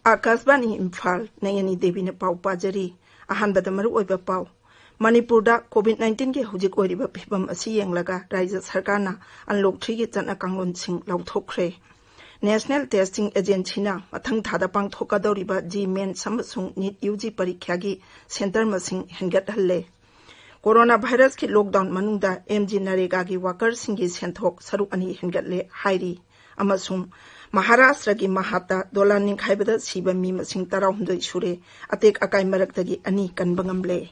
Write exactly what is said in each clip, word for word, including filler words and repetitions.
ꯑꯥꯀꯥꯁꯕꯥꯅꯤ ꯏꯝꯐꯥꯜ, ꯅꯌꯅꯤ ꯗꯦꯕꯤꯅ ꯄꯥꯎ ꯄꯥꯖꯔꯤ꯫ ꯑꯍꯥꯟꯕꯗ ꯃꯔꯨꯑꯣꯏꯕ ꯄꯥꯎ꯫ ꯃꯅꯤꯄꯨꯔꯗ COVID nineteenꯒꯤ ꯍꯧꯖꯤꯛ ꯑꯣꯏꯔꯤꯕ ꯐꯤꯕꯝ ꯑꯁꯤ ꯌꯦꯡꯂꯒ ꯔꯥꯖ꯭ꯌ ꯁꯔꯀꯥꯔꯅ unlock threeꯒꯤ ꯆꯠꯅ ꯀꯥꯡꯂꯣꯟꯁꯤꯡ ꯂꯧꯊꯣꯛꯈ꯭ꯔꯦ꯫ National Testing Agencyꯅ ꯃꯊꯪ ꯊꯥꯗ ꯄꯥꯡꯊꯣꯛꯀꯗꯧꯔꯤꯕ JEE Mains ꯑꯃꯁꯨꯡ NEET UG ꯄꯔꯤꯈ꯭ꯌꯥꯒꯤ centre ꯃꯁꯤꯡ ꯍꯦꯟꯒꯠꯍꯜꯂꯦ꯫ ꯀꯣꯔꯣꯅꯥ ꯚꯥꯏꯔꯁꯀꯤ lockdown ꯃꯅꯨꯡꯗ MGNREGAꯒꯤ workerꯁꯤꯡꯒꯤ ꯁꯦꯟꯊꯣꯛ ꯁꯔꯨꯛ ꯑꯅꯤ ꯍꯦꯟꯒꯠꯂꯦ ꯍꯥꯏꯔꯤ꯫ ꯑꯃꯁꯨꯡ ꯃꯍꯥꯔꯥꯁꯇ꯭ꯔꯒꯤ ꯃꯍꯥꯠꯇ dollar ꯅꯤꯡꯈꯥꯏꯕꯗ ꯁꯤꯕ ꯃꯤ ꯃꯁꯤꯡ ꯇꯔꯥꯍꯨꯝꯗꯣꯏ ꯁꯨꯔꯦ꯫ ꯑꯇꯦꯛ ꯑꯀꯥꯏ ꯃꯔꯛꯇꯒꯤ ꯑꯅꯤ ꯀꯟꯕ ꯉꯝꯂꯦ꯫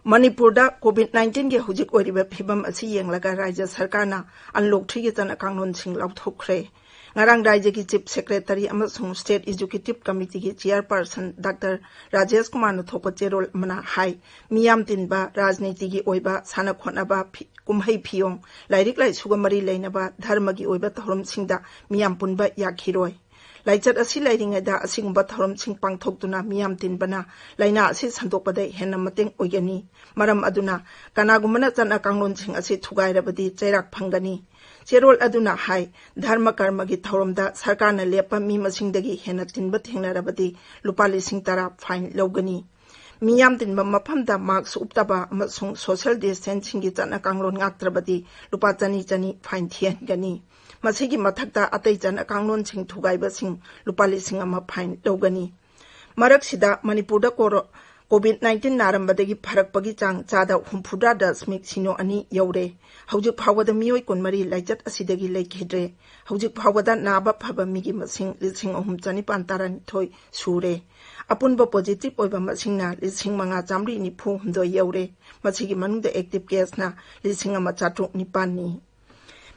ꯃꯅꯤꯄꯨꯔꯗ COVID nineteenꯒꯤ ꯍꯧꯖꯤꯛ ꯑꯣꯏꯔꯤꯕ ꯐꯤꯕꯝ ꯑꯁꯤ ꯌꯦꯡꯂꯒ ꯔꯥꯖ꯭ꯌ ꯁꯔꯀꯥꯔꯅ unlock threeꯒꯤ ꯆꯠꯅ ꯀꯥꯡꯂꯣꯟꯁꯤꯡ ꯂꯥꯎꯊꯣꯛꯈ꯭ꯔꯦ꯫ ꯉꯔꯥꯡ ꯔꯥꯖ꯭ꯌꯒꯤ Chief Secretary ꯑꯃꯁꯨꯡ State Executive Committeeꯒꯤ Chairperson Doctor Rajesh ꯀꯨꯃꯥꯔꯅ ꯊꯣꯛꯄ ꯆꯦꯔꯣꯜ ꯑꯃꯅ ꯍꯥꯏ, ꯃꯤꯌꯥꯝ ꯇꯤꯟꯕ, ꯔꯥꯖꯅꯤꯇꯤꯒꯤ ꯑꯣꯏꯕ, ꯁꯥꯟꯅ ꯈꯣꯠꯅꯕ, ꯐꯤ-, ꯀꯨꯝꯍꯩ ꯐꯤꯌꯣꯡ, ꯂꯥꯏꯔꯤꯛ ꯂꯥꯏꯁꯨꯒ ꯃꯔꯤ ꯂꯩꯅꯕ ꯙꯔꯃꯒꯤ ꯑꯣꯏꯕ ꯊꯧꯔꯝꯁꯤꯡꯗ ꯃꯤꯌꯥꯝ ꯄꯨꯟꯕ ꯌꯥꯈꯤꯔꯣꯏ꯫ ꯂꯥꯏꯆꯠ ꯑꯁꯤ ꯂꯩꯔꯤꯉꯩꯗ ꯑꯁꯤꯒꯨꯝꯕ ꯊꯧꯔꯝꯁꯤꯡ ꯄꯥꯡꯊꯣꯛꯇꯨꯅ ꯃꯤꯌꯥꯝ ꯇꯤꯟꯕꯅ ꯂꯥꯏꯅꯥ ꯑꯁꯤ ꯁꯟꯗꯣꯛꯄꯗ ꯍꯦꯟꯅ ꯃꯇꯦꯡ ꯑꯣꯏꯒꯅꯤ꯫ ꯃꯔꯝ ꯑꯗꯨꯅ ꯀꯅꯥꯒꯨꯝꯕꯅ ꯆꯠꯅ ꯀꯥꯡꯂꯣꯟꯁꯤꯡ ꯑꯁꯤ ꯊꯨꯒꯥꯏꯔꯕꯗꯤ ꯆꯩꯔꯥꯛ ꯐꯪꯒꯅꯤ꯫ ꯆꯦꯔꯣꯜ ꯑꯗꯨꯅ ꯍꯥꯏ, ꯙꯔꯃ ꯀꯔꯃꯒꯤ ꯊꯧꯔꯝꯗ ꯁꯔꯀꯥꯔꯅ ꯂꯦꯞꯄ ꯃꯤ ꯃꯁꯤꯡꯗꯒꯤ ꯍꯦꯟꯅ ꯇꯤꯟꯕ ꯊꯦꯡꯅꯔꯕꯗꯤ ꯂꯨꯄꯥ ꯂꯤꯁꯤꯡ ꯇꯔꯥ fine ꯂꯧꯒꯅꯤ꯫ ꯃꯤꯌꯥꯝ ꯇꯤꯟꯕ ꯃꯐꯝꯗ mask ꯎꯞꯇꯕ ꯑꯃꯁꯨꯡ social distancingꯒꯤ ꯆꯠꯅ ꯀꯥꯡꯂꯣꯟ ꯉꯥꯛꯇ꯭ꯔꯕꯗꯤ ꯂꯨꯄꯥ ꯆꯅꯤ ꯆꯅꯤ fine ꯊꯤꯍꯟꯒꯅꯤ꯫ ꯃꯁꯤꯒꯤ ꯃꯊꯛꯇ ꯑꯇꯩ ꯆꯠꯅ ꯀꯥꯡꯂꯣꯟꯁꯤꯡ ꯊꯨꯒꯥꯏꯕꯁꯤꯡ ꯂꯨꯄꯥ ꯂꯤꯁꯤꯡ ꯑꯃ fine ꯂꯧꯒꯅꯤ꯫ ꯃꯔꯛꯁꯤꯗ ꯃꯅꯤꯄꯨꯔꯗ ꯀꯣꯔꯣ-, COVID nineteen ꯅꯥꯔꯝꯕꯗꯒꯤ ꯐꯔꯛꯄꯒꯤ ꯆꯥꯡ ꯆꯥꯗ ꯍꯨꯝꯐꯨꯇꯔꯥ ꯗꯁꯃꯤꯛ ꯁꯤꯅꯣ ꯑꯅꯤ ꯌꯧꯔꯦ꯫ ꯍꯧꯖꯤꯛ ꯐꯥꯎꯕꯗ ꯃꯤꯑꯣꯏ ꯀꯨꯟꯃꯔꯤ ꯂꯥꯏꯆꯠ ꯑꯁꯤꯗꯒꯤ ꯂꯩꯈꯤꯗ꯭ꯔꯦ꯫ ꯍꯧꯖꯤꯛ ꯐꯥꯎꯕꯗ ꯅꯥꯕ ꯐꯕ ꯃꯤꯒꯤ ꯃꯁꯤꯡ ꯂꯤꯁꯤꯡ ꯑꯍꯨꯝ ꯆꯅꯤꯄꯥꯟ ꯇꯔꯥꯅꯤꯊꯣꯏ ꯁꯨꯔꯦ꯫ ꯑꯄꯨꯟꯕ positive ꯑꯣꯏꯕ ꯃꯁꯤꯡꯅ ꯂꯤꯁꯤꯡ ꯃꯉꯥ ꯆꯥꯃꯔꯤ ꯅꯤꯐꯨ ꯍꯨꯝꯗꯣꯏ ꯌꯧꯔꯦ꯫ ꯃꯁꯤꯒꯤ ꯃꯅꯨꯡꯗ active caseꯅ ꯂꯤꯁꯤꯡ ꯑꯃ ꯆꯥꯇ꯭ꯔꯨꯛ ꯅꯤꯄꯥꯟꯅꯤ꯫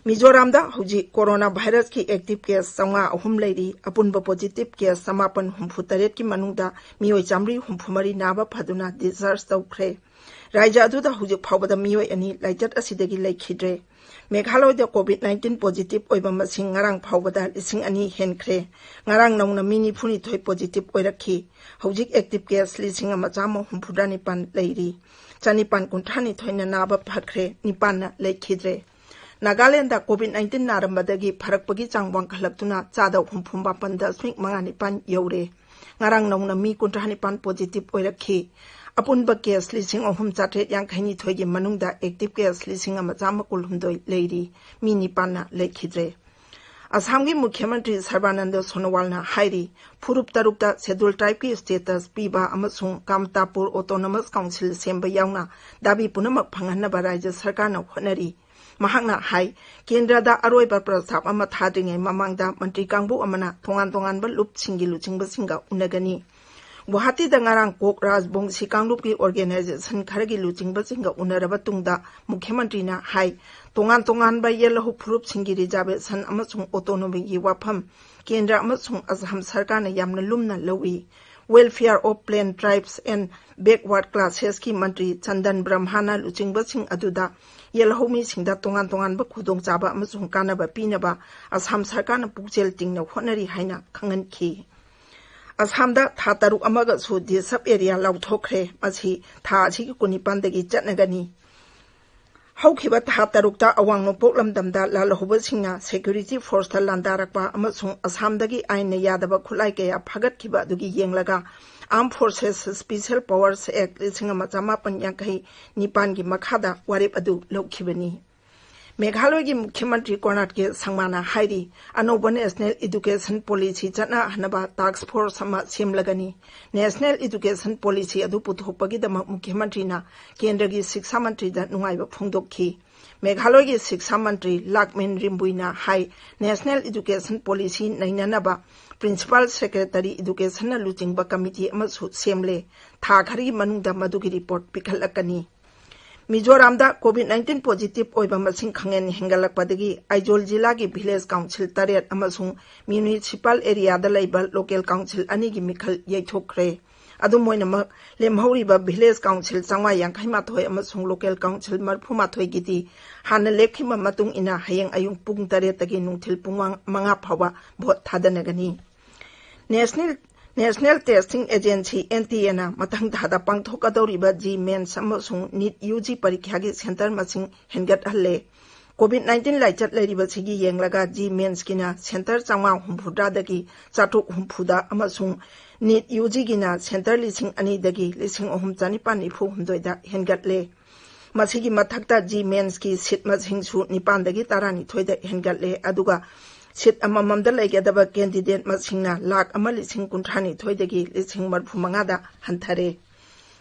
ꯃꯤꯖꯣꯔꯥꯝꯗ ꯍꯧꯖꯤꯛ ꯀꯣꯔꯣꯅꯥ ꯚꯥꯏꯔꯁꯀꯤ active case ꯆꯥꯝꯃꯉꯥ ꯑꯍꯨꯝ ꯂꯩꯔꯤ꯫ ꯑꯄꯨꯟꯕ positive case ꯆꯃꯥꯄꯟ ꯍꯨꯝꯐꯨ ꯇꯔꯦꯠꯀꯤ ꯃꯅꯨꯡꯗ ꯃꯤꯑꯣꯏ ꯆꯥꯃꯔꯤ ꯍꯨꯝꯐꯨ ꯃꯔꯤ ꯅꯥꯕ ꯐꯗꯨꯅ discharge ꯇꯧꯈ꯭ꯔꯦ꯫ ꯔꯥꯖ꯭ꯌ ꯑꯗꯨꯗ ꯍꯧꯖꯤꯛ ꯐꯥꯎꯕꯗ ꯃꯤꯑꯣꯏ ꯑꯅꯤ ꯂꯥꯏꯆꯠ ꯑꯁꯤꯗꯒꯤ ꯂꯩꯈꯤꯗ꯭ꯔꯦ꯫ ꯃꯦꯘꯥꯂꯌꯗ COVID nineteen positive ꯑꯣꯏꯕ ꯃꯁꯤꯡ ꯉꯔꯥꯡ ꯐꯥꯎꯕꯗ ꯂꯤꯁꯤꯡ ꯑꯅꯤ ꯍꯦꯟꯈ꯭ꯔꯦ꯫ ꯉꯔꯥꯡ ꯅꯧꯅ ꯃꯤ ꯅꯤꯐꯨꯅꯤꯊꯣꯏ positive ꯑꯣꯏꯔꯛꯈꯤ꯫ ꯍꯧꯖꯤꯛ active case ꯂꯤꯁꯤꯡ ꯑꯃ ꯆꯥꯝꯃ ꯍꯨꯝꯐꯨꯇꯔꯥ ꯅꯤꯄꯥꯟ ꯂꯩꯔꯤ꯫ ꯆꯅꯤꯄꯥꯟ ꯀꯨꯟꯊ꯭ꯔꯥ ꯅꯤꯊꯣꯏꯅ ꯅꯥꯕ ꯐꯈ꯭ꯔꯦ, ꯅꯤꯄꯥꯟꯅ ꯂꯩꯈꯤꯗ꯭ꯔꯦ꯫ ꯅꯥꯒꯥꯂꯦꯟꯗ COVID nineteen ꯅꯥꯔꯝꯕꯗꯒꯤ ꯐꯔꯛꯄꯒꯤ ꯆꯥꯡ ꯋꯥꯡꯈꯠꯂꯛꯇꯨꯅ ꯆꯥꯗ ꯍꯨꯝꯐꯨ ꯃꯥꯄꯟ ꯗꯁꯃꯤꯛ ꯃꯉꯥ ꯅꯤꯄꯥꯟ ꯌꯧꯔꯦ꯫ ꯉꯔꯥꯡ ꯅꯧꯅ ꯃꯤ ꯀꯨꯟꯊ꯭ꯔꯥ ꯅꯤꯄꯥꯟ positive ꯑꯣꯏꯔꯛꯈꯤ꯫ ꯑꯄꯨꯟꯕ case ꯂꯤꯁꯤꯡ ꯑꯍꯨꯝ ꯆꯥꯇ꯭ꯔꯦꯠ ꯌꯥꯡꯈꯩ ꯅꯤꯊꯣꯏꯒꯤ ꯃꯅꯨꯡꯗ active case ꯂꯤꯁꯤꯡ ꯑꯃ ꯆꯥꯝꯃ ꯀꯨꯟꯍꯨꯝꯗꯣꯏ ꯂꯩꯔꯤ꯫ ꯃꯤ ꯅꯤꯄꯥꯟꯅ ꯂꯩꯈꯤꯗ꯭ꯔꯦ꯫ ꯑꯁꯥꯝꯒꯤ ꯃꯨꯈ꯭ꯌ ꯃꯟꯇ꯭ꯔꯤ ꯁꯔꯕꯥꯅꯟꯗ ꯁꯣꯅꯣꯋꯥꯜꯅ ꯍꯥꯏꯔꯤ, ꯐꯨꯔꯨꯞ ꯇꯔꯨꯛꯇ Scheduled Tribeꯀꯤ status ꯄꯤꯕ ꯑꯃꯁꯨꯡ ꯀꯥꯝꯇꯥꯄꯨꯔ Autonomous Council ꯁꯦꯝꯕ ꯌꯥꯎꯅ ꯗꯥꯕꯤ ꯄꯨꯝꯅꯃꯛ ꯐꯪꯍꯟꯅꯕ ꯔꯥꯖ꯭ꯌ ꯁꯔꯀꯥꯔꯅ ꯍꯣꯠꯅꯔꯤ꯫ ꯃꯍꯥꯛꯅ ꯍꯥꯏ, ꯀꯦꯟꯗ꯭ꯔꯗ ꯑꯔꯣꯏꯕ ꯄ꯭ꯔꯁꯇꯥꯕ ꯑꯃ ꯊꯥꯗ꯭ꯔꯤꯉꯩ ꯃꯃꯥꯡꯗ ꯃꯟꯇ꯭ꯔꯤ ꯀꯥꯡꯕꯨ ꯑꯃꯅ ꯇꯣꯉꯥꯟ ꯇꯣꯉꯥꯟꯕ ꯂꯨꯞꯁꯤꯡꯒꯤ ꯂꯨꯆꯤꯡꯕꯁꯤꯡꯒ ꯎꯅꯒꯅꯤ꯫ ꯒꯨꯋꯥꯍꯥꯇꯤꯗ ꯉꯔꯥꯡ ꯀꯣꯛ ꯔꯥꯖꯕꯣꯡꯁꯤ ꯀꯥꯡꯂꯨꯞꯀꯤ organization ꯈꯔꯒꯤ ꯂꯨꯆꯤꯡꯕꯁꯤꯡꯒ ꯎꯅꯔꯕ ꯇꯨꯡꯗ ꯃꯨꯈ꯭ꯌ ꯃꯟꯇ꯭ꯔꯤꯅ ꯍꯥꯏ, ꯇꯣꯉꯥꯟ ꯇꯣꯉꯥꯟꯕ ꯌꯦꯜꯍꯧ ꯐꯨꯔꯨꯞꯁꯤꯡꯒꯤ reservation ꯑꯃꯁꯨꯡ autonomyꯒꯤ ꯋꯥꯐꯝ ꯀꯦꯟꯗ꯭ꯔ ꯑꯃꯁꯨꯡ ꯑꯁꯥꯝ ꯁꯔꯀꯥꯔꯅ ꯌꯥꯝꯅ ꯂꯨꯝꯅ ꯂꯧꯏ꯫ Welfare of Plain Tribes and Backward Classesꯀꯤ ꯃꯟꯇ꯭ꯔꯤ ꯆꯟꯗꯟ ꯕ꯭ꯔꯍꯃꯅ ꯂꯨꯆꯤꯡꯕꯁꯤꯡ ꯑꯗꯨꯗ ꯌꯦꯜꯍꯧꯃꯤꯁꯤꯡꯗ ꯇꯣꯉꯥꯟ ꯇꯣꯉꯥꯟꯕ ꯈꯨꯗꯣꯡꯆꯥꯕ ꯑꯃꯁꯨꯡ ꯀꯥꯟꯅꯕ ꯄꯤꯅꯕ ꯑꯁꯥꯝ ꯁꯔꯀꯥꯔꯅ ꯄꯨꯛꯆꯦꯜ ꯇꯤꯡꯅ ꯍꯣꯠꯅꯔꯤ ꯍꯥꯏꯅ ꯈꯪꯍꯟꯈꯤ꯫ ꯑꯁꯥꯝꯗ ꯊꯥ ꯇꯔꯨꯛ ꯑꯃꯒꯁꯨ ꯗꯤ ꯁꯕ ꯑꯦꯔꯤꯌꯥ ꯂꯥꯎꯊꯣꯛꯈ꯭ꯔꯦ꯫ ꯃꯁꯤ ꯊꯥ ꯑꯁꯤꯒꯤ ꯀꯨꯟꯅꯤꯄꯥꯟꯗꯒꯤ ꯆꯠꯅꯒꯅꯤ꯫ ꯍꯧꯈꯤꯕ ꯊꯥ ꯇꯔꯨꯛꯇ ꯑꯋꯥꯡ ꯅꯣꯡꯄꯣꯛ ꯂꯝꯗꯝꯗ ꯂꯥꯜꯍꯧꯕꯁꯤꯡꯅ security forceꯇ ꯂꯥꯟꯗꯥꯔꯛꯄ ꯑꯃꯁꯨꯡ ꯑꯁꯥꯝꯗꯒꯤ ꯑꯥꯏꯟꯅ ꯌꯥꯗꯕ ꯈꯨꯠꯂꯥꯏ ꯀꯌꯥ ꯐꯥꯒꯠꯈꯤꯕ ꯑꯗꯨꯒꯤ ꯌꯦꯡꯂꯒ Armed Forces Special Powers Act ꯂꯤꯁꯤꯡ ꯑꯃ ꯆꯃꯥꯄꯟ ꯌꯥꯡꯈꯩ ꯅꯤꯄꯥꯟꯒꯤ ꯃꯈꯥꯗ ꯋꯥꯔꯦꯞ ꯑꯗꯨ ꯂꯧꯈꯤꯕꯅꯤ꯫ ꯃꯦꯘꯥꯂꯌꯒꯤ ꯃꯨꯈ꯭ꯌ ꯃꯟꯇ꯭ꯔꯤ ꯀꯣꯅꯥꯔ ꯀꯦ ꯁꯪꯃꯥꯅ ꯍꯥꯏꯔꯤ, ꯑꯅꯧꯕ National Education Policy ꯆꯠꯅꯍꯟꯅꯕ task force ꯑꯃ ꯁꯦꯝꯂꯒꯅꯤ꯫ National Education Policy ꯑꯗꯨ ꯄꯨꯊꯣꯛꯄꯒꯤꯗꯃꯛ ꯃꯨꯈ꯭ꯌ ꯃꯟꯇ꯭ꯔꯤꯅ ꯀꯦꯟꯗ꯭ꯔꯒꯤ ꯁꯤꯛꯁꯥ ꯃꯟꯇ꯭ꯔꯤꯗ ꯅꯨꯡꯉꯥꯏꯕ ꯐꯣꯡꯗꯣꯛꯈꯤ꯫ ꯃꯦꯘꯥꯂꯌꯒꯤ ꯁꯤꯛꯁꯥ ꯃꯟꯇ꯭ꯔꯤ ꯂꯥꯛꯃꯦꯟ ꯔꯤꯝꯕꯨꯏꯅ ꯍꯥꯏ, National Education Policy ꯅꯩꯅꯅꯕ Principal Secretary Educationꯅ ꯂꯨꯆꯤꯡꯕ committee ꯑꯃꯁꯨ ꯁꯦꯝꯂꯦ꯫ ꯊꯥ ꯈꯔꯒꯤ ꯃꯅꯨꯡꯗ ꯃꯗꯨꯒꯤ report ꯄꯤꯈꯠꯂꯛꯀꯅꯤ꯫ ꯃꯤꯖꯣꯔꯥꯝꯗ COVID nineteen positive ꯑꯣꯏꯕ ꯃꯁꯤꯡ ꯈꯪꯍꯦꯟ ꯍꯦꯟꯒꯠꯂꯛꯄꯗꯒꯤ ꯑꯥꯏꯖꯣꯜ ꯖꯤꯂꯥꯒꯤ village council ꯇꯔꯦꯠ ꯑꯃꯁꯨꯡ municipal areaꯗ ꯂꯩꯕ local council ꯑꯅꯤꯒꯤ ꯃꯤꯈꯜ ꯌꯩꯊꯣꯛꯈ꯭ꯔꯦ꯫ ꯑꯗꯨꯝ ꯑꯣꯏꯅꯃꯛ, ꯂꯦꯝꯍꯧꯔꯤꯕ village council ꯆꯥꯝꯃꯉꯥ ꯌꯥꯡꯈꯩ ꯃꯥꯊꯣꯏ ꯑꯃꯁꯨꯡ local council ꯃꯔꯤꯐꯨ ꯃꯥꯊꯣꯏꯒꯤꯗꯤ ꯍꯥꯟꯅ ꯂꯦꯞꯈꯤꯕ ꯃꯇꯨꯡ ꯏꯟꯅ ꯍꯌꯦꯡ ꯑꯌꯨꯛ ꯄꯨꯡ ꯇꯔꯦꯠꯇꯒꯤ ꯅꯨꯡꯊꯤꯜ ꯄꯨꯡ ꯃꯉꯥ ꯐꯥꯎꯕ vote ꯊꯥꯗꯅꯒꯅꯤ꯫ National National Testing Agency, NTA, ꯅ ꯃꯊꯪ ꯊꯥꯗ ꯄꯥꯡꯊꯣꯛꯀꯗꯧꯔꯤꯕ JEE Mains ꯑꯃꯁꯨꯡ NEET UG ꯄꯔꯤꯈ꯭ꯌꯥꯒꯤ centre ꯃꯁꯤꯡ ꯍꯦꯟꯒꯠꯍꯜꯂꯦ꯫ COVID nineteen ꯂꯥꯏꯆꯠ ꯂꯩꯔꯤꯕꯁꯤꯒꯤ ꯌꯦꯡꯂꯒ JEE Mains ꯀꯤꯅ centre ꯆꯥꯝꯃꯉꯥ ꯍꯨꯝꯐꯨꯇꯔꯥꯗꯒꯤ ꯆꯥꯇ꯭ꯔꯨꯛ ꯍꯨꯝꯐꯨꯗ ꯑꯃꯁꯨꯡ NEET UG ꯒꯤꯅ centre ꯂꯤꯁꯤꯡ ꯑꯅꯤꯗꯒꯤ ꯂꯤꯁꯤꯡ ꯑꯍꯨꯝ ꯆꯅꯤꯄꯥꯟ ꯅꯤꯐꯨ ꯍꯨꯝꯗꯣꯏꯗ ꯍꯦꯟꯒꯠꯂꯦ꯫ ꯃꯁꯤꯒꯤ ꯃꯊꯛꯇ JEE Mains ꯀꯤ seat ꯃꯁꯤꯡꯁꯨ ꯅꯤꯄꯥꯟꯗꯒꯤ ꯇꯔꯥꯅꯤꯊꯣꯏꯗ ꯍꯦꯟꯒꯠꯂꯦ, ꯑꯗꯨꯒ seat ꯑꯃꯃꯝꯗ ꯂꯩꯒꯗꯕ candidate ꯃꯁꯤꯡꯅ ꯂꯥꯈ ꯑꯃ ꯂꯤꯁꯤꯡ ꯀꯨꯟꯊ꯭ꯔꯥꯅꯤꯊꯣꯏꯗꯒꯤ ꯂꯤꯁꯤꯡ ꯃꯔꯤꯐꯨ ꯃꯉꯥꯗ ꯍꯟꯊꯔꯦ꯫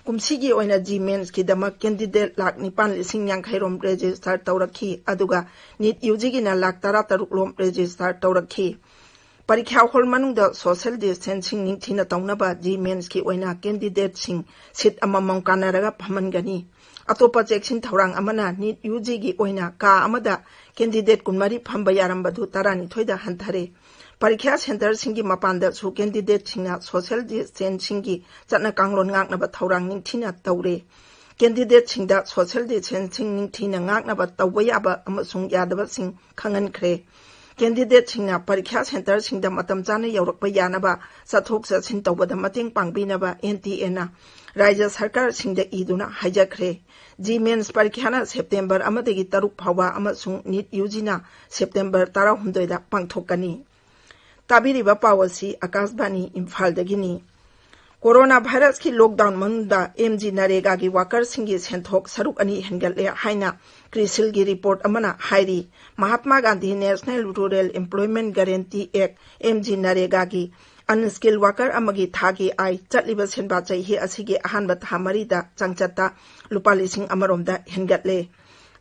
ꯀꯨꯝꯁꯤꯒꯤ ꯑꯣꯏꯅ JEE Mains ꯀꯤꯗꯃꯛ candidate ꯂꯥꯈ ꯅꯤꯄꯥꯟ ꯂꯤꯁꯤꯡ ꯌꯥꯡꯈꯩ ꯔꯣꯝ register ꯇꯧꯔꯛꯈꯤ, ꯑꯗꯨꯒ NEET UG ꯒꯤꯅ ꯂꯥꯈ ꯇꯔꯥꯇꯔꯨꯛ ꯔꯣꯝ register ꯇꯧꯔꯛꯈꯤ꯫ ꯄꯔꯤꯈ꯭ꯌꯥ hall ꯃꯅꯨꯡꯗ social distancing ꯅꯤꯡꯊꯤꯅ ꯇꯧꯅꯕ JEE Mains ꯀꯤ ꯑꯣꯏꯅ candidate ꯁꯤꯡ seat ꯑꯃꯃꯝ ꯀꯥꯟꯅꯔꯒ ꯐꯝꯍꯟꯒꯅꯤ꯫ ꯑꯇꯣꯞꯄ ꯆꯦꯛꯁꯤꯟ ꯊꯧꯔꯥꯡ ꯑꯃꯅ NEET UG ꯒꯤ ꯑꯣꯏꯅ ꯀꯥ ꯑꯃꯗ candidate ꯀꯨꯟꯃꯔꯤ ꯐꯝꯕ ꯌꯥꯔꯝꯕꯗꯨ ꯇꯔꯥꯅꯤꯊꯣꯏꯗ ꯍꯟꯊꯔꯦ꯫ ꯄꯔꯤꯈ꯭ꯌꯥ centre ꯁꯤꯡꯒꯤ ꯃꯄꯥꯟꯗꯁꯨ candidate ꯁꯤꯡꯅ social distancing ꯒꯤ ꯆꯠꯅ ꯀꯥꯡꯂꯣꯟ ꯉꯥꯛꯅꯕ ꯊꯧꯔꯥꯡ ꯅꯤꯡꯊꯤꯅ ꯇꯧꯔꯦ꯫ Candidate ꯁꯤꯡꯗ social distancing ꯅꯤꯡꯊꯤꯅ ꯉꯥꯛꯅꯕ ꯇꯧꯕ ꯌꯥꯕ ꯑꯃꯁꯨꯡ ꯌꯥꯗꯕꯁꯤꯡ ꯈꯪꯍꯟꯈ꯭ꯔꯦ꯫ Candidate ꯁꯤꯡꯅ ꯄꯔꯤꯈ꯭ꯌꯥ centre ꯁꯤꯡꯗ ꯃꯇꯝ ꯆꯥꯅ ꯌꯧꯔꯛꯄ ꯌꯥꯅꯕ ꯆꯠꯊꯣꯛ ꯆꯠꯁꯤꯟ ꯇꯧꯕꯗ ꯃꯇꯦꯡ ꯄꯥꯡꯕꯤꯅꯕ NTA ꯅ ꯔꯥꯖ꯭ꯌ ꯁꯔꯀꯥꯔꯁꯤꯡꯗ ꯏꯗꯨꯅ ꯍꯥꯏꯖꯈ꯭ꯔꯦ꯫ JEE Mains ꯄꯔꯤꯈ꯭ꯌꯥꯅ September ꯑꯃꯗꯒꯤ ꯇꯔꯨꯛ ꯐꯥꯎꯕ ꯑꯃꯁꯨꯡ NEET UG ꯅ September ꯇꯔꯥꯍꯨꯝꯗꯣꯏꯗ ꯄꯥꯡꯊꯣꯛꯀꯅꯤ꯫ ꯇꯥꯕꯤꯔꯤꯕ ꯄꯥꯎ ꯑꯁꯤ ꯑꯀꯥꯁꯕꯥꯅꯤ ꯏꯝꯐꯥꯜꯗꯒꯤꯅꯤ꯫ Corona virus ꯀꯤ lockdown ꯃꯅꯨꯡꯗ MGNREGA ꯒꯤ worker ꯁꯤꯡꯒꯤ ꯁꯦꯟꯊꯣꯛ ꯁꯔꯨꯛ ꯑꯅꯤ ꯍꯦꯟꯒꯠꯂꯦ ꯍꯥꯏꯅ CRISIL ꯒꯤ report ꯑꯃꯅ ꯍꯥꯏꯔꯤ꯫ Mahatma Gandhi National Rural Employment Guarantee Act, MGNREGA ꯒꯤ unskilled worker ꯑꯃꯒꯤ ꯊꯥꯒꯤ ꯑꯥꯏ ꯆꯠꯂꯤꯕ ꯁꯦꯟꯕꯥ ꯆꯍꯤ ꯑꯁꯤꯒꯤ ꯑꯍꯥꯟꯕ ꯊꯥ ꯃꯔꯤꯗ ꯆꯥꯡꯆꯠꯇ ꯂꯨꯄꯥ ꯂꯤꯁꯤꯡ ꯑꯃꯔꯣꯝꯗ ꯍꯦꯟꯒꯠꯂꯦ꯫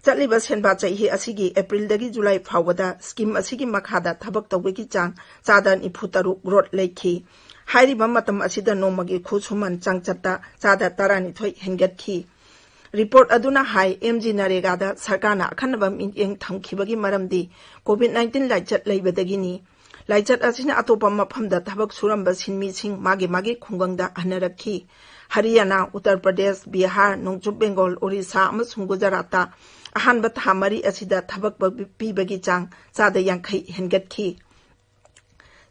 ꯆꯠꯂꯤꯕ ꯁꯦꯟꯕꯥ ꯆꯍꯤ ꯑꯁꯤꯒꯤ April ꯗꯒꯤ July ꯐꯥꯎꯕꯗ scheme ꯑꯁꯤꯒꯤ ꯃꯈꯥꯗ ꯊꯕꯛ ꯇꯧꯕꯒꯤ ꯆꯥꯡ ꯆꯥꯗ ꯅꯤꯐꯨ ꯇꯔꯨꯛ growth ꯂꯩꯈꯤ꯫ ꯍꯥꯏꯔꯤꯕ ꯃꯇꯝ ꯑꯁꯤꯗ ꯅꯣꯡꯃꯒꯤ ꯈꯨꯠꯁꯨꯃꯟ ꯆꯥꯡꯆꯠꯇ ꯆꯥꯗ ꯇꯔꯥꯅꯤꯊꯣꯏ ꯍꯦꯟꯒꯠꯈꯤ꯫ Report ꯑꯗꯨꯅ ꯍꯥꯏ, MGNREGA ꯗ ꯁꯔꯀꯥꯔꯅ ꯑꯈꯟꯅꯕ ꯃꯤꯠꯌꯦꯡ ꯊꯝꯈꯤꯕꯒꯤ ꯃꯔꯝꯗꯤ COVID nineteen ꯂꯥꯏꯆꯠ ꯂꯩꯕꯗꯒꯤꯅꯤ꯫ ꯂꯥꯏꯆꯠ ꯑꯁꯤꯅ ꯑꯇꯣꯞꯄ ꯃꯐꯝꯗ ꯊꯕꯛ ꯁꯨꯔꯝꯕ ꯁꯤꯟꯃꯤꯁꯤꯡ ꯃꯥꯒꯤ ꯃꯥꯒꯤ ꯈꯨꯡꯒꯪꯗ ꯍꯟꯅꯔꯛꯈꯤ꯫ ꯍꯔꯤꯌꯥꯅꯥ, ꯎꯠꯇꯔ ꯄ꯭ꯔꯗꯦꯁ, ꯕꯤꯍꯥꯔ, ꯅꯣꯡꯆꯨꯞ ꯕꯦꯡꯒꯣꯜ, ꯑꯣꯔꯤꯁꯥ ꯑꯃꯁꯨꯡ ꯒꯨꯖꯔꯥꯠꯇ ꯑꯍꯥꯟꯕ ꯊꯥ ꯃꯔꯤ ꯑꯁꯤꯗ ꯊꯕꯛ ꯄꯤꯕꯒꯤ ꯆꯥꯡ ꯆꯥꯗ ꯌꯥꯡꯈꯩ ꯍꯦꯟꯒꯠꯈꯤ꯫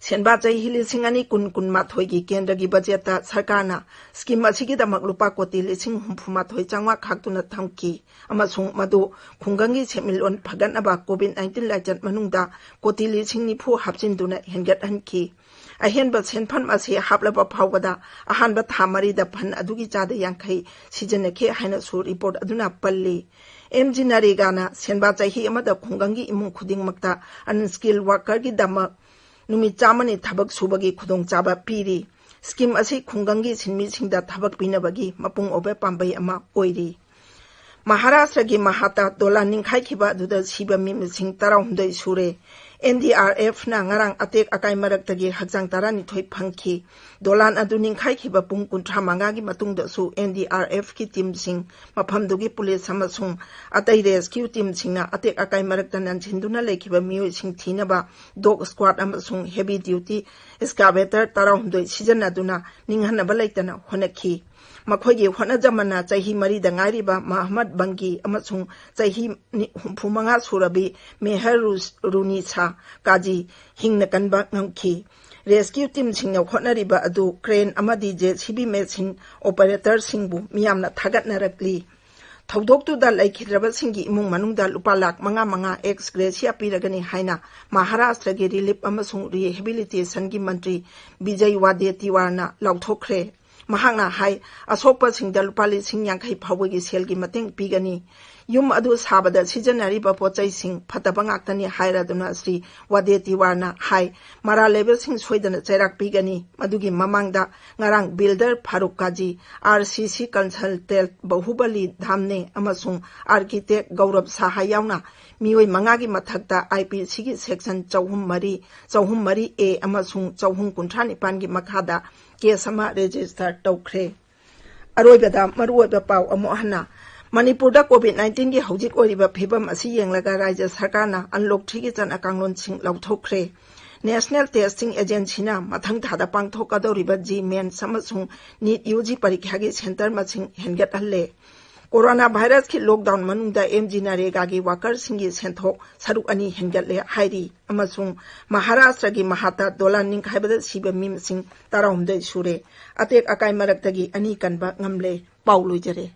ꯁꯦꯟꯕꯥ ꯆꯍꯤ ꯂꯤꯁꯤꯡ ꯑꯅꯤ ꯀꯨꯟ ꯀꯨꯟꯃꯥꯊꯣꯏꯒꯤ ꯀꯦꯟꯗ꯭ꯔꯒꯤ ꯕꯖꯦꯠꯇ ꯁꯔꯀꯥꯔꯅ ꯁ꯭ꯀꯤꯝ ꯑꯁꯤꯒꯤꯗꯃꯛ ꯂꯨꯄꯥ ꯀꯣꯇꯤ ꯂꯤꯁꯤꯡ ꯍꯨꯝꯐꯨ ꯃꯥꯊꯣꯏ ꯆꯥꯝꯃꯉꯥ ꯈꯥꯛꯇꯨꯅ ꯊꯝꯈꯤ ꯑꯃꯁꯨꯡ ꯃꯗꯨ ꯈꯨꯡꯒꯪꯒꯤ ꯁꯦꯟꯃꯤꯠꯂꯣꯟ ꯐꯒꯠꯅꯕ ꯀꯣꯚꯤꯗ ꯅꯥꯏꯟꯇꯤꯟ ꯂꯥꯏꯆꯠ ꯃꯅꯨꯡꯗ ꯀꯣꯇꯤ ꯂꯤꯁꯤꯡ ꯅꯤꯐꯨ ꯍꯥꯞꯆꯤꯟꯗꯨꯅ ꯍꯦꯟꯒꯠꯍꯟꯈꯤ꯫ ꯑꯍꯦꯟꯕ ꯁꯦꯟꯐꯝ ꯑꯁꯤ ꯍꯥꯞꯂꯕ ꯐꯥꯎꯕꯗ ꯑꯍꯥꯟꯕ ꯊꯥ ꯃꯔꯤꯗ ꯐꯟ ꯑꯗꯨꯒꯤ ꯆꯥꯗ ꯌꯥꯡꯈꯩ ꯁꯤꯖꯤꯟꯅꯈꯤ ꯍꯥꯏꯅꯁꯨ ꯔꯤꯄꯣꯔꯠ ꯑꯗꯨꯅ ꯄꯜꯂꯤ꯫ ꯑꯦꯝ ꯖꯤ ꯅꯔꯦꯒꯥꯅ ꯁꯦꯟꯕꯥ ꯆꯍꯤ ꯑꯃꯗ ꯈꯨꯡꯒꯪꯒꯤ ꯏꯃꯨꯡ ꯈꯨꯗꯤꯡꯃꯛꯇ ꯑꯟꯁ꯭ꯀꯤꯜ ꯋꯥꯔꯀꯔꯒꯤꯗꯃꯛ ꯅꯨꯃꯤꯠ ꯆꯥꯝꯃꯅꯤ ꯊꯕꯛ ꯁꯨꯕꯒꯤ ꯈꯨꯗꯣꯡꯆꯥꯕ ꯄꯤꯔꯤ꯫ ꯁ꯭ꯀꯤꯝ ꯑꯁꯤ ꯈꯨꯡꯒꯪꯒꯤ ꯁꯤꯟꯃꯤꯁꯤꯡꯗ ꯊꯕꯛ ꯄꯤꯅꯕꯒꯤ ꯃꯄꯨꯡ ꯑꯣꯏꯕ ꯄꯥꯝꯕꯩ ꯑꯃ ꯑꯣꯏꯔꯤ꯫ ꯃꯍꯥꯔꯥꯁꯇ꯭ꯔꯒꯤ ꯃꯍꯥꯇꯥ ꯗꯣꯂꯥꯟ ꯅꯤꯡꯈꯥꯏꯈꯤꯕ ꯑꯗꯨꯗ ꯁꯤꯕ ꯃꯤ ꯃꯁꯤꯡ ꯇꯔꯥꯍꯨꯝꯗꯣꯏ ꯁꯨꯔꯦ꯫ ꯑꯦꯟ ꯗꯤ ꯑꯥꯔ ꯑꯦꯐꯅ ꯉꯔꯥꯡ ꯑꯇꯦꯛ ꯑꯀꯥꯏ ꯃꯔꯛꯇꯒꯤ ꯍꯛꯆꯥꯡ ꯇꯔꯥꯅꯤꯊꯣꯏ ꯐꯪꯈꯤ꯫ ꯗꯣꯂꯥꯟ ꯑꯗꯨ ꯅꯤꯡꯈꯥꯏꯈꯤꯕ ꯄꯨꯡ ꯀꯨꯟꯊ꯭ꯔꯥ ꯃꯉꯥꯒꯤ ꯃꯇꯨꯡꯗꯁꯨ ꯑꯦꯟ ꯗꯤ ꯑꯥꯔ ꯑꯦꯐꯀꯤ ꯇꯤꯝꯁꯤꯡ, ꯃꯐꯝꯗꯨꯒꯤ ꯄꯨꯂꯤꯁ ꯑꯃꯁꯨꯡ ꯑꯇꯩ ꯔꯦꯁꯀ꯭ꯌꯨ ꯇꯤꯝꯁꯤꯡꯅ ꯑꯇꯦꯛ ꯑꯀꯥꯏ ꯃꯔꯛꯇ ꯅꯟꯁꯤꯟꯗꯨꯅ ꯂꯩꯈꯤꯕ ꯃꯤꯑꯣꯏꯁꯤꯡ ꯊꯤꯅꯕ ꯗꯣꯒ ꯁ꯭ꯀ꯭ꯋꯥꯗ ꯑꯃꯁꯨꯡ ꯍꯦꯚꯤ ꯗ꯭ꯌꯨꯇꯤ ꯑꯦꯛꯁꯀꯥꯚꯦꯇꯔ ꯇꯔꯥꯍꯨꯝꯗꯣꯏ ꯁꯤꯖꯤꯟꯅꯗꯨꯅ ꯅꯤꯡꯍꯟꯅꯕ ꯂꯩꯇꯅ ꯍꯣꯠꯅꯈꯤ꯫ ꯃꯈꯣꯏꯒꯤ ꯍꯣꯠꯅꯖꯃꯟꯅ ꯆꯍꯤ ꯃꯔꯤꯗ ꯉꯥꯏꯔꯤꯕ ꯃꯍꯃꯗ ꯕꯪꯒꯤ ꯑꯃꯁꯨꯡ ꯆꯍꯤ ꯍꯨꯝꯐꯨ ꯃꯉꯥ ꯁꯨꯔꯕꯤ ꯃꯦꯍꯔ ꯔꯨꯁ-, ꯔꯨꯅꯤꯁꯥ ꯀꯥꯖꯤ ꯍꯤꯡꯅ ꯀꯟꯕ ꯉꯝꯈꯤ꯫ ꯔꯦꯁꯀ꯭ꯌꯨ ꯇꯤꯝꯁꯤꯡꯅ ꯍꯣꯠꯅꯔꯤꯕ ꯑꯗꯨ ꯀ꯭ꯔꯦꯟ ꯑꯃꯗꯤ ꯖꯦ ꯁꯤ ꯕꯤ ꯃꯦꯁꯤꯟ ꯑꯣꯄꯔꯦꯇꯔꯁꯤꯡꯕꯨ ꯃꯤꯌꯥꯝꯅ ꯊꯥꯒꯠꯅꯔꯛꯂꯤ꯫ ꯊꯧꯗꯣꯛꯇꯨꯗ ꯂꯩꯈꯤꯗ꯭ꯔꯕꯁꯤꯡꯒꯤ ꯏꯃꯨꯡ ꯃꯅꯨꯡꯗ ꯂꯨꯄꯥ ꯂꯥꯈ ꯃꯉꯥ ꯃꯉꯥ ꯑꯦꯛꯁ ꯒ꯭ꯔꯦꯁꯤꯌꯥ ꯄꯤꯔꯒꯅꯤ ꯍꯥꯏꯅ ꯃꯍꯥꯔꯥꯁꯇ꯭ꯔꯒꯤ ꯔꯤꯂꯤꯐ ꯑꯃꯁꯨꯡ ꯔꯤꯍꯦꯕꯤꯂꯤꯇꯦꯁꯟꯒꯤ ꯃꯟꯇ꯭ꯔꯤ ꯕꯤꯖꯌ ꯋꯥꯗꯦꯇꯤꯋꯥꯔꯅ ꯂꯥꯎꯊꯣꯛꯈ꯭ꯔꯦ꯫ ꯃꯍꯥꯛꯅ ꯍꯥꯏ, ꯑꯁꯣꯛꯄꯁꯤꯡꯗ ꯂꯨꯄꯥ ꯂꯤꯁꯤꯡ ꯌꯥꯡꯈꯩ ꯐꯥꯎꯕꯒꯤ ꯁꯦꯜꯒꯤ ꯃꯇꯦꯡ ꯄꯤꯒꯅꯤ꯫ ꯌꯨꯝ ꯑꯗꯨ ꯁꯥꯕꯗ ꯁꯤꯖꯤꯟꯅꯔꯤꯕ ꯄꯣꯠꯆꯩꯁꯤꯡ ꯐꯠꯇꯕ ꯉꯥꯛꯇꯅꯤ ꯍꯥꯏꯔꯗꯨꯅ ꯁ꯭ꯔꯤ ꯋꯥꯗꯦꯇꯤꯋꯥꯔꯅ ꯍꯥꯏ, ꯃꯔꯥꯜ ꯂꯩꯕꯁꯤꯡ ꯁꯣꯏꯗꯅ ꯆꯩꯔꯥꯛ ꯄꯤꯒꯅꯤ꯫ ꯃꯗꯨꯒꯤ ꯃꯃꯥꯡꯗ ꯉꯔꯥꯡ ꯕꯤꯜꯗꯔ ꯐꯥꯔꯨꯛ ꯀꯥꯖꯤ, ꯑꯥꯔ ꯁꯤ ꯁꯤ ꯀꯟꯁꯜꯇꯦꯟꯠ ꯕꯍꯨꯕꯂꯤ ꯙꯥꯝꯅꯦ ꯑꯃꯁꯨꯡ ꯑꯥꯔꯀꯤꯇꯦꯛ ꯒꯧꯔꯕ ꯁꯥꯍꯥ ꯌꯥꯎꯅ ꯃꯤꯑꯣꯏ ꯃꯉꯥꯒꯤ ꯃꯊꯛꯇ ꯑꯥꯏ ꯄꯤ ꯁꯤꯒꯤ ꯁꯦꯛꯁꯟ ꯆꯍꯨꯝ ꯃꯔꯤ, ꯆꯍꯨꯝ ꯃꯔꯤ ꯑꯦ ꯑꯃꯁꯨꯡ ꯆꯍꯨꯝ ꯀꯨꯟꯊ꯭ꯔꯥ ꯅꯤꯄꯥꯟꯒꯤ ꯃꯈꯥꯗ ꯀꯦꯁ ꯑꯃ ꯔꯦꯖꯤꯁꯇꯔ ꯇꯧꯈ꯭ꯔꯦ꯫ ꯑꯔꯣꯏꯕꯗ ꯃꯔꯨꯑꯣꯏꯕ ꯄꯥꯎ ꯑꯃꯨꯛ ꯍꯟꯅ꯫ ꯃꯅꯤꯄꯨꯔꯗ ꯀꯣꯚꯤꯗ ꯅꯥꯏꯟꯇꯤꯟꯒꯤ ꯍꯧꯖꯤꯛ ꯑꯣꯏꯔꯤꯕ ꯐꯤꯕꯝ ꯑꯁꯤ ꯌꯦꯡꯂꯒ ꯔꯥꯖ꯭ꯌ ꯁꯔꯀꯥꯔꯅ ꯑꯟꯂꯣꯛ ꯊ꯭ꯔꯤꯒꯤ ꯆꯠꯅ ꯀꯥꯡꯂꯣꯟꯁꯤꯡ ꯂꯥꯎꯊꯣꯛꯈ꯭ꯔꯦ꯫ National Testing Agencyꯅ ꯃꯊꯪ ꯊꯥꯗ ꯄꯥꯡꯊꯣꯛꯀꯗꯧꯔꯤꯕ ꯖꯤ ꯃꯦꯟꯁ ꯑꯃꯁꯨꯡ ꯅꯤꯠ ꯌꯨ ꯖꯤ ꯄꯔꯤꯈ꯭ꯌꯥꯒꯤ ꯁꯦꯟꯇꯔ ꯃꯁꯤꯡ ꯍꯦꯟꯒꯠꯍꯜꯂꯦ꯫ ꯀꯣꯔꯣꯅꯥ ꯚꯥꯏꯔꯁꯀꯤ ꯂꯣꯛꯗꯥꯎꯟ ꯃꯅꯨꯡꯗ ꯑꯦꯝ ꯖꯤ ꯅꯔꯦꯒꯥꯒꯤ ꯋꯥꯀꯔꯁꯤꯡꯒꯤ ꯁꯦꯟꯊꯣꯛ ꯁꯔꯨꯛ ꯑꯅꯤ ꯍꯦꯟꯒꯠꯂꯦ ꯍꯥꯏꯔꯤ꯫ ꯑꯃꯁꯨꯡ ꯃꯍꯥꯔꯥꯁꯇ꯭ꯔꯒꯤ ꯃꯍꯥꯇꯥ ꯗꯣꯂꯥꯟ ꯅꯤꯡꯈꯥꯏꯕꯗ ꯁꯤꯕ ꯃꯤ ꯃꯁꯤꯡ ꯇꯔꯥꯍꯨꯝꯗꯣꯏ ꯁꯨꯔꯦ꯫ ꯑꯇꯦꯛ ꯑꯀꯥꯏ ꯃꯔꯛꯇꯒꯤ ꯑꯅꯤ ꯀꯟꯕ ꯉꯝꯂꯦ꯫ ꯄꯥꯎ ꯂꯣꯏꯖꯔꯦ꯫